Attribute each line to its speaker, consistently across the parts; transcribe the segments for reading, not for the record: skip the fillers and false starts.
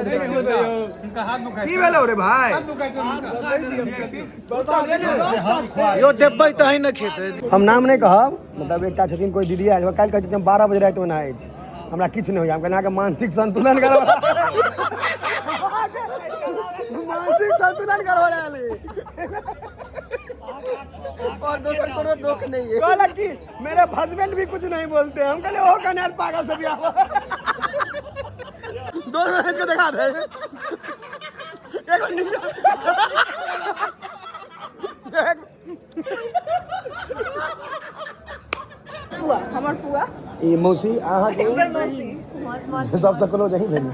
Speaker 1: की भेलो रे भाई?
Speaker 2: यो देबै तही ने खेतै।
Speaker 1: हम नाम नहि कहब, मतलब एकटा छथिन कोइ दीदी आयल, काल्हि कहै छथिन हम 12 बजे रातिमे नहाइ छी, हमरा किछु नहि होइए। हम कहलियै अहाँके मानसिक संतुलन गड़बड़ा, मानसिक संतुलन गड़बड़ायल अइ।
Speaker 3: और दोसर कोनो दुख नहीं है।
Speaker 1: कहलक कि मेरे हस्बैंड भी कुछ नहीं बोलते हैं। हम कहलियै ओहो कहने आयल पागल से बियाह। दोस्त के देखा दे एगो निकल।
Speaker 4: फुआ, हमर फुआ।
Speaker 1: ई मौसी अहाँके?
Speaker 4: ओकर मौसी।
Speaker 1: सबसँ क्लोज अहीं भेली।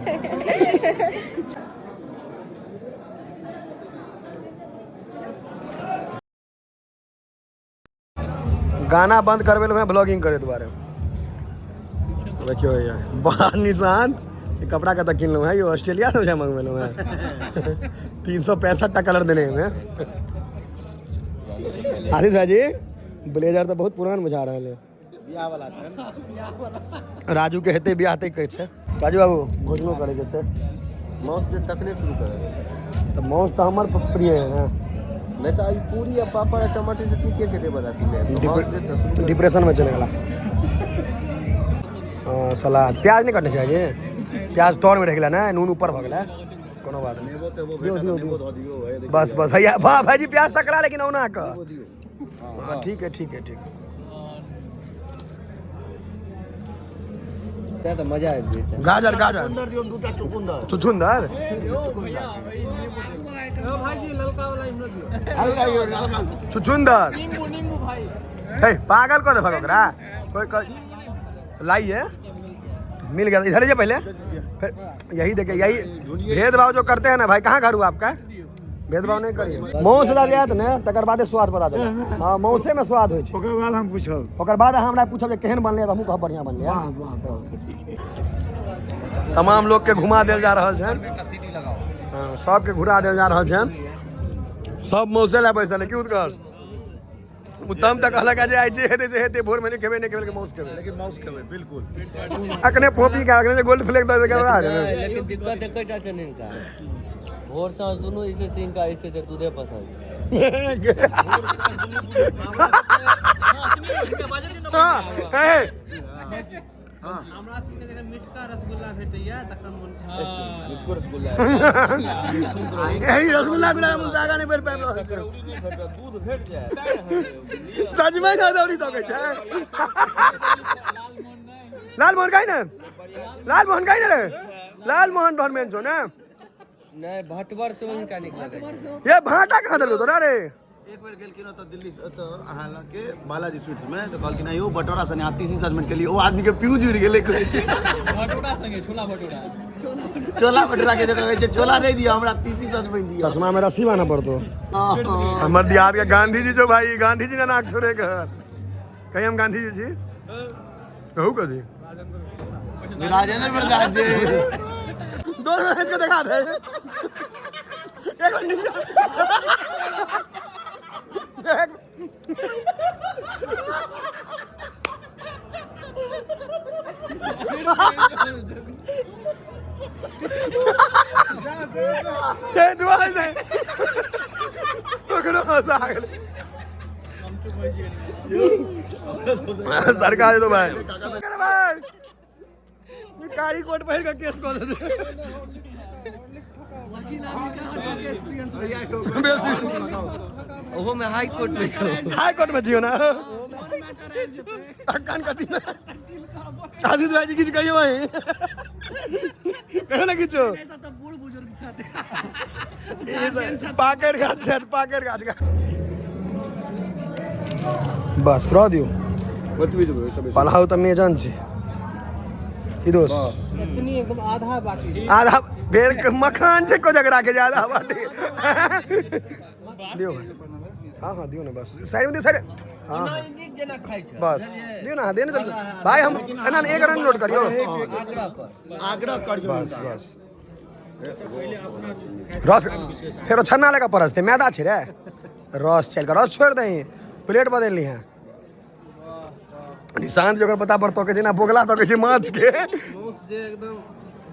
Speaker 1: गाना बंद करबे लए ब्लॉगिंग करे दुआरे। देखियो भैया, वाह निशान, ये कपड़ा कतऽ किनलहुँ है? यो ऑस्ट्रेलिया से बुझा मंगबेलहुँ है। 365 टा कलर देने में। आशीष भाईजी, ब्लेजर तऽ बहुत पुरान बुझा रहल है।
Speaker 2: बियाह वाला छै।
Speaker 1: राजू के हेतै बियाह तै कहै छै। राजू बाबू, भोजनो करे के छै।
Speaker 3: माउस जे तखने शुरू करब।
Speaker 1: तऽ माउस तऽ हमर प्रिय है ने।
Speaker 3: नहीं तो अभी पूरी आ पापड़ आ टमाटर चटनी के के देबऽ राति में? माउस दे तऽ शुरू करब।
Speaker 1: डिप्रेशन में चले गेला। हाँ, सलाद प्याज नहीं कटने चाहिए, प्याज तर में रह गेला ने, नून ऊपर भऽ गेलै। कोनो बात नहीं।
Speaker 2: नेबो तेबो
Speaker 1: दियौ,
Speaker 2: भेटत?
Speaker 1: दियौ,
Speaker 2: नेबो
Speaker 1: दियौ।
Speaker 2: धऽ दियौ हे, देखियौ।
Speaker 1: बस बस, भैया, वाह भाईजी, प्याज तकला लेकिन औना कऽ।
Speaker 2: नेबो दियौ।
Speaker 1: हाँ, ठीक है, ठीक है, ठीक है।
Speaker 3: तें तऽ मजा आबि जेतै।
Speaker 1: गाजर, गाजर।
Speaker 2: चुकुन्दर दियौ, दूटा चुकुन्दर।
Speaker 1: चुचुंदर। चुचुंदर हे, पागल कऽ देबक ओकरा। कोई कोई लाइए, मिल गया। इधर ही पहले, फिर यही देखिए, यही भेदभाव जो करते हैं ना भाई। कहाँ घर हुआ आपका? भेदभाव नहीं करिए। मौस लग जायत ने तकर बादे स्वाद पता चलत। हाँ, मौसे में स्वाद होइ छै।
Speaker 2: ओकर बाद हम पूछब।
Speaker 1: ओकर बाद अहाँ हमरा पूछब जे केहन बनलै, तऽ हमहूँ कहब बढ़िआँ बनलै।
Speaker 2: वाह वाह।
Speaker 1: तमाम लोग के घुमा देल जा रहल छनि।
Speaker 2: सीटी लगाओ।
Speaker 1: हाँ, सबके घुरा देल जा रहल छनि। सब मौसे लए बैसल है। की उत्कर्ष उत्तम तऽ कहलक जे आइ जे हेतै से हेतै, भोरमे नहि खेबै, नहि खेबै, लेकिन मौस खेबै।
Speaker 2: लेकिन माउस खेबै बिल्कुल।
Speaker 1: अखने फोपी के अखने जे गोल्ड फ्लेक्स दऽ गड़बड़ा गेलै।
Speaker 3: नहि, लेकिन दिक्कत एकेटा छनि हिनका, भोर साँझ दुनू ऐसे छै, हिनका ऐसे छै, दूधे पसंद छै।
Speaker 1: हाँ, हे,
Speaker 5: हमरा सबके जखन मिठका रसगुल्ला भेटैया तखन मोन
Speaker 3: मिठको रसगुल्ला।
Speaker 1: यही रसगुल्ला गुलाब जामुन से आगा नहीं बढ़ पाबि रहल छै।
Speaker 3: दूध भेट जाए।
Speaker 1: सजमनि अदौरी दऽ के छै। लालमोहन खाइ ने, लालमोहन खाइ ने रे, लालमोहन धर्मेन छौ ने।
Speaker 3: नहि, भटवर से हुनका नीक लगै छै।
Speaker 1: ये भाटा कहाँ देलकौ तोरा रे?
Speaker 2: एक बेर गेलखिन ओतऽ दिल्ली से, ओतऽ अहाँ लग के बालाजी स्वीट्स में, तऽ कहलखिन यौ बटोरा सने अहाँ तीसी सजमनि के लिए, ओ आदमी के पीयूज उड़ि गेलै। कहै छै
Speaker 5: भटूरा संगे छोला भटूरा।
Speaker 2: छोला भटूरा के जे कहै छै छोला नहि दिअ, हमरा तीसी सजमनि दिअ।
Speaker 1: चश्मा में रस्सी बान्हऽ पड़तो। हमर दियाद के गांधी जी जो भाई, गांधी जी ने नाक छोड़े के कहीं हम गांधी जी छी, कहू कथी?
Speaker 2: राजेंद्र प्रसाद जी।
Speaker 1: दोस्त के देखा दे एगो निकल। देख। ए दुआर से ओकरो हंसा गेलै। सरकार तो भाई, अरे भाई, कारी कोट पहिर के केस कऽ देतै।
Speaker 3: ओहो में हाई कोर्ट में।
Speaker 1: हाई कोर्ट में जियो ना अक्कन कथी में। आशीष भाईजी, किछु कहियो, अहीं कहियो ने किछु। पाकड़ गाछ छथि, पाकड़ गाछ। बस रह दियौ। पलाउ तऽ मेजन छै ई दोस्त।
Speaker 5: इतनी एकदम आधा बाटी।
Speaker 1: आधा भेड़ के मखान छै, कोजगरा के ज्यादा बाटी दियौ। हाँ हाँ, दियौ ने, बस साइड में दियौ, साइड। हाँ हाँ।
Speaker 3: नीक जेना खाइ छै।
Speaker 1: बस दियौ ना, दे ने जल्दी भाई। हम एना ने एक रन नोट करियौ।
Speaker 3: आग्रह पर।
Speaker 2: आग्रह करियौ।
Speaker 1: बस बस, रस फेरो छन्ना लगा परसते, मैदा छै रे। रस चल कऽ रस छोड़ि दही, प्लेट बदलि लिहें। निशान जोकर पता पर तोके जेना बोगला तोके छै माछ के।
Speaker 5: माउस जे एकदम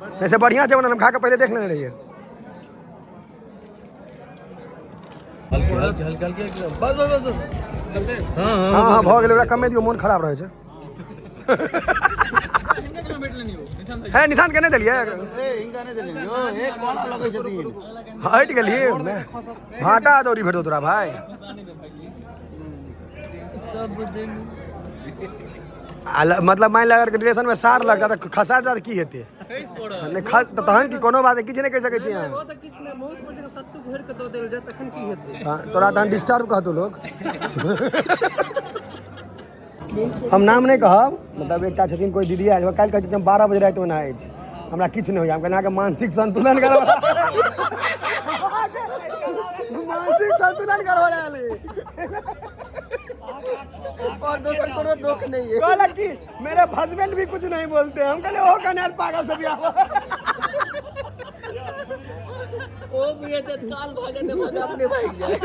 Speaker 1: वैसे बढ़िया छै बनल, हम खा के पहिले देख लेने रहियै।
Speaker 3: हल्के हल्के हल्के हल्के बस बस बस बस। हाँ
Speaker 1: हाँ हाँ भऽ गेलै, ओकरा कमे दियौ, मोन खराब रहै छै। है निशान के नहि देलियै?
Speaker 2: ए हिनका नहि देलियै यौ, ए कोना लगै छथिन?
Speaker 1: हटि गेलियै, भाटा दौड़ी भेटतौ तोरा भाय।
Speaker 3: सब दिन
Speaker 1: मतलब मान लए अगर रिलेशन में सार लगता तऽ खसा देता तऽ की हेतै? नहि खस तऽ तहन की कोनो बात किछु नहि कहि सकै छी अहाँ।
Speaker 5: ओ तऽ किछु नहि, बहुत पर जगह सत्तू घोरि कऽ दऽ देल जाय तखन की हेतै?
Speaker 1: तोरा तहन डिस्टर्ब कहतौ लोक। हम नाम नहि कहब, मतलब एकटा छथिन कोइ दीदी आयल, काल्हि कहै छथिन हम 12 बजे रातिमे नहाइ छी, हमरा किछु नहि होइए। हम कहलियै अहाँके मानसिक संतुलन गड़बड़ा, मानसिक संतुलन गड़बड़ायल अइ।
Speaker 3: और दोसर कोनो दुख नहीं है।
Speaker 1: कहलक कि मेरे हस्बैंड भी कुछ नहीं बोलते। हम कहलियै ओहो कने पागल से बियाह।
Speaker 3: ओ बुझे तत्काल भागे ने भागे अपने भाग जाए।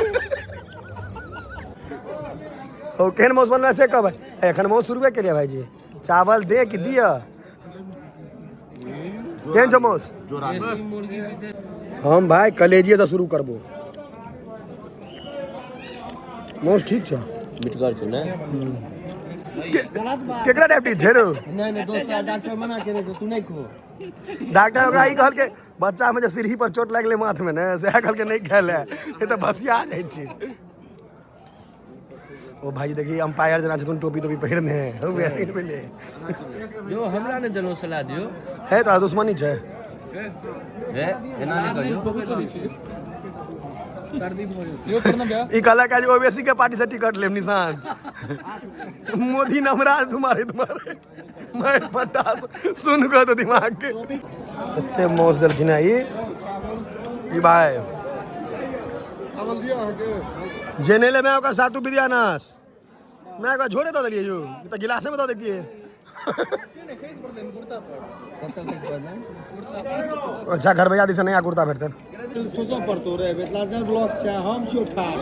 Speaker 1: ओ केहन मौस बनबै से कहबै? एखन मौस शुरुए केलियै भाईजी। चावल दे कि दिअ? केहन छौ मौस?
Speaker 3: देसी मुर्गी भी।
Speaker 1: हम भाई कलेजिए से शुरू करबो। मौस ठीक छै।
Speaker 3: मिटगर छै ने?
Speaker 1: केकरा डायबिटीज छै रो?
Speaker 3: नहीं नहीं दोस्त, डॉक्टर मना केने छै, तू नहीं खो।
Speaker 1: डॉक्टर ओकरा ई कहलकै बच्चा में जे सीढ़ी पर चोट लागलै माथ में ने, सएह कहलकै नहि खाय लए, नहि तऽ भसिया जाइ छै। ओ भाई देखी अंपायर जेना छथुन, टोपी टोपी पहिरने हौ भेलै।
Speaker 3: जो हमरा नहीं देलो सलाह दियो।
Speaker 1: है तोरा दुश्मनी छै?
Speaker 3: हे एना नहीं कहियो।
Speaker 1: ई कहलक आज ओवैसी के पार्टी से टिकट लेब निशान। मोदी नमराज तुम्हारे तुम्हारे मैं पटास सुन कऽ तो दिमाग के एते मौस देलखिन है ई भाई। जे नहि लेबै ओकर सातु विद्यानाश। मैं ओकरा झोरे दऽ देलियै यौ, ई तऽ गिलासे मे दऽ दैतियै।
Speaker 3: कतऽ तक बदल?
Speaker 1: अच्छा घर भैया दिस नया कुर्ता भेटतनि।
Speaker 2: सोचऽ पड़तौ रे, मिथिलांचल ब्लॉक छै, हम छियौ ठाढ़।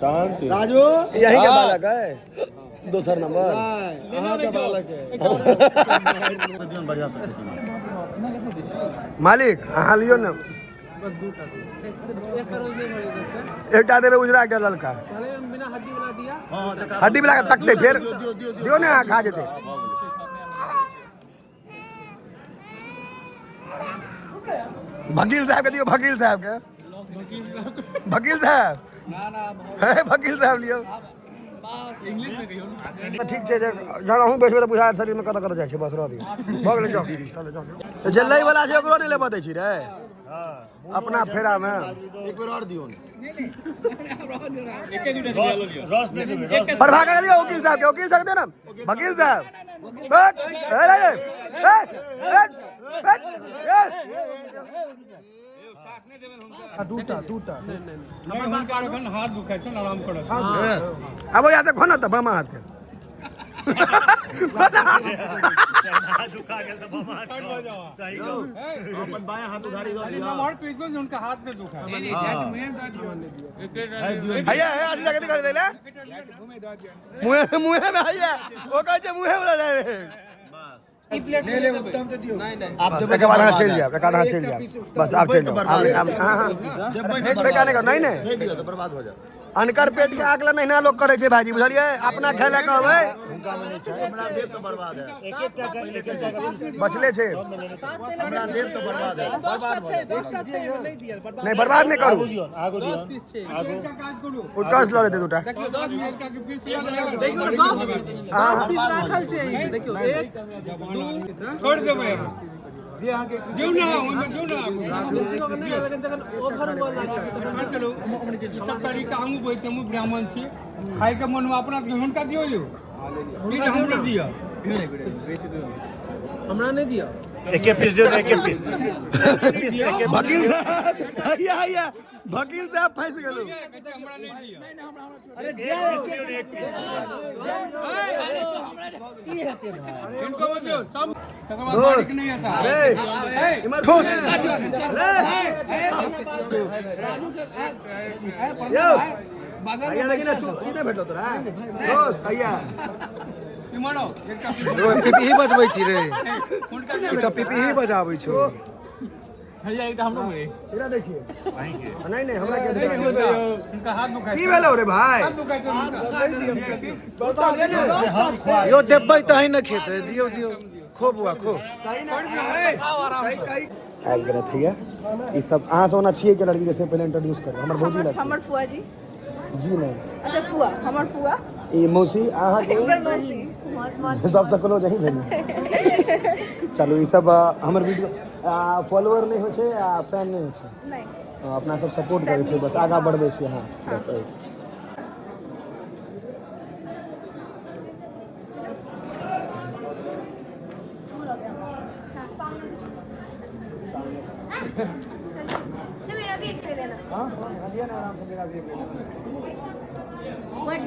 Speaker 3: तहन तू
Speaker 2: राजू
Speaker 1: यही के बालक है दोसर नंबर।
Speaker 2: अहाँके बालक है।
Speaker 1: मालिक अहाँ लियौ ने।
Speaker 5: बस दूटा एक करोड़ नहि भऽ जेतै।
Speaker 1: एकटा देबै उजरा, एकटा ललका।
Speaker 5: चले बिना हड्डी वाला दिया।
Speaker 1: हड्डी वाला के तकतै फेर दियौ ने, अहाँ खा जेतै। वकील साहब के दियौ, वकील साहब के, वकील साहब हे, वकील साहब लियौ। तऽ ठीक छै जे जहन अहूँ बेचबै तऽ बुझा शरीरमे कतऽ कतऽ जाइ छै। बस रह दियौ, भऽ गेलै, जाउ चलू जाउ। तऽ जे लै वाला छै ओकरो नहि लेबऽ दै छी रे अपना फेरामे।
Speaker 2: एक बेर और दियौ।
Speaker 1: प्रभाकर दियौ वकील साहब के, वकील साहब के दे ना वकील साहब। बैठ, ए, ए, ए, ए, ए, ए,
Speaker 5: हाथ दुखाइ छै, आराम करत।
Speaker 1: अब यहाँ देखो ना तऽ बामा हाथ के
Speaker 2: अपन बायां हाथ उधारी दऽ दियौ।
Speaker 5: नमहर पीस दो, हुनका हाथ नहि दुखाय।
Speaker 1: हैया है आशीष के दिखा दे ले मुहे मुहे में हैया ओ कहै छै मुहे में ले रे।
Speaker 2: ले ले उत्तम तऽ दियौ। आप
Speaker 1: बस, एक बार अहाँ चलि जायब, एक बार अहाँ चलि जायब, बस आब चलि जाउ आब आब हाँ हाँ
Speaker 2: जब
Speaker 1: फेका नहि कर, नहीं नहीं
Speaker 2: नहि दियौ तऽ बर्बाद भऽ जायत।
Speaker 1: अनकर पेट के आकलन एहिना लोक करै छै भाईजी, बुझलियै? अपना खाय लए कहबै।
Speaker 2: हुनका मे नहि छै, हमरा देब तऽ बर्बाद है।
Speaker 1: बचले छै।
Speaker 2: हमरा देब तऽ बर्बाद है, बर्बाद भऽ जायत।
Speaker 1: नहि बर्बाद नहि करू।
Speaker 5: 10 पीस छै।
Speaker 1: उत्कर्ष लऽ लेतै दूटा।
Speaker 5: देखियौ 10 पीस, देखियौ ने 10 पीस राखल छै। देखियौ 1 2
Speaker 6: छोड़ देबै दियौ ना, ओहिमे दियौ ना।
Speaker 5: जखन ओभर हुअ लागै छै तखन
Speaker 6: चलू, ई सब तरीका हमहूँ बोलै छी, हमहूँ ब्राह्मण छी, खायके मनमे अपना सबके हुनका दियौ यौ, ई जे हमरो दिअ।
Speaker 5: हमरा नहि दिअ।
Speaker 1: वकील साहब हैया हैया वकील साहब फँसि गेलू।
Speaker 6: हमरा नहि दिअ। हिनको मत दियौ सब, तकर बाद मालिक नहि एता।
Speaker 1: रे इमहर ठोस रे यौ हैया, लेकिन ई नहि भेटल तोरा दोस्त हैया।
Speaker 6: इमहर आउ, एकटा
Speaker 5: पिपही बजबै छी रे।
Speaker 6: हुनका
Speaker 5: ई तऽ पिपही बजाबै छौ।
Speaker 1: केकरा दै छियै? नहीं नहीं, हमरा के दै?
Speaker 6: हुनका हाथ दुखाइ।
Speaker 1: की भेलौ रे भाई?
Speaker 6: हाथ दुखाइ छै हुनका।
Speaker 1: कुत्ता ले ने।
Speaker 5: यो देबै तही ने खेतै। दियौ दियौ, खो बुआ खो।
Speaker 1: आबि गेल भैया ई सब। अहाँ सब ओना छियै के लड़की के से पहिले इंट्रोड्यूस करू। हमर भौजी
Speaker 4: हमर
Speaker 1: लगती।
Speaker 4: हमर फुआ जी।
Speaker 1: जी नहीं।
Speaker 4: अच्छा, फुआ, हमर फुआ।
Speaker 1: ई मौसी अहाँके।
Speaker 4: हमर मौसी।
Speaker 1: सबसँ क्लोज अहीं भेली। चलू, ई सब हमर वीडियो फॉलोअर नहि होइ छै आ फैन नहि होइ छै।
Speaker 4: नहि।
Speaker 1: अपना सब सपोर्ट करै छियै, बस आगाँ बढ़बै छियै। हँ, बस एहि।
Speaker 7: मेरा भी एक ले लेना।
Speaker 1: हाँ हाँ, लिया ना आराम से, मेरा भी एक ले लेना।
Speaker 7: बट